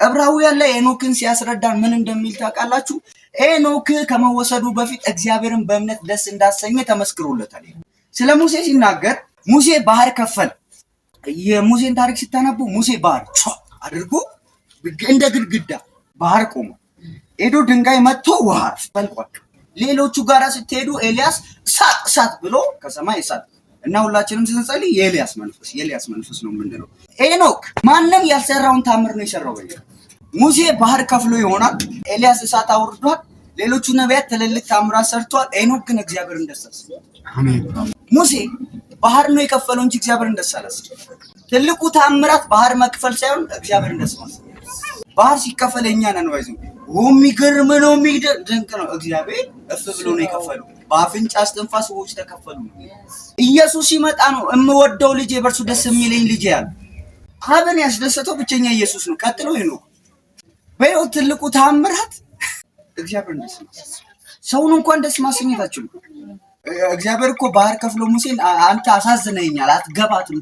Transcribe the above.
ዕብራውያን ላይ ሄኖክን ሲያስረዳን ምን እንደሚል ታውቃላችሁ? ሄኖክ ከመወሰዱ በፊት እግዚአብሔርን በእምነት ደስ እንዳሰኘ ተመስክሮለታል። ስለ ሙሴ ሲናገር ሙሴ ባህር ከፈለ። የሙሴን ታሪክ ሲታነቡ ሙሴ ባህር አድርጎ እንደ ግድግዳ ባህር ቆመ። ሄዶ ድንጋይ መጥቶ ውሃ ፈልቋል። ሌሎቹ ጋራ ስትሄዱ ኤልያስ እሳት እሳት ብሎ ከሰማይ እሳት እና ሁላችንም ስንጸልይ የኤልያስ መንፈስ የኤልያስ መንፈስ ነው የምንለው። ሄኖክ ማንም ያልሰራውን ታምር ነው የሰራው። በይ ሙሴ ባህር ከፍሎ ይሆናል። ኤልያስ እሳት አውርዷል። ሌሎቹ ነቢያት ትልልቅ ታምራት ሰርቷል። ሄኖክ ግን እግዚአብሔርን ደስ አሰኘ። ሙሴ ባህር ነው የከፈለው እንጂ እግዚአብሔርን ደስ አላሰኘም። ትልቁ ታምራት ባህር መክፈል ሳይሆን እግዚአብሔርን ደስ ማሰኘት። ባህር ሲከፈል የኛ ነን ባይዘ የሚገርም ነው፣ የሚደንቅ ነው። እግዚአብሔር እፍ ብሎ ነው የከፈለው። በአፍንጫ እስትንፋስ ሰዎች ተከፈሉ ነው። ኢየሱስ ሲመጣ ነው የምወደው ልጄ በእርሱ ደስ የሚለኝ ልጄ ያለ። አብን ያስደሰተው ብቸኛ ኢየሱስ ነው። ቀጥሎ ሄኖክ። በሕይወት ትልቁ ታምራት እግዚአብሔርን ደስ ማሰኘት። ሰውን እንኳን ደስ ማሰኘት አትችሉም። እግዚአብሔር እኮ ባህር ከፍሎ ሙሴን አንተ አሳዝነኸኛል አትገባትም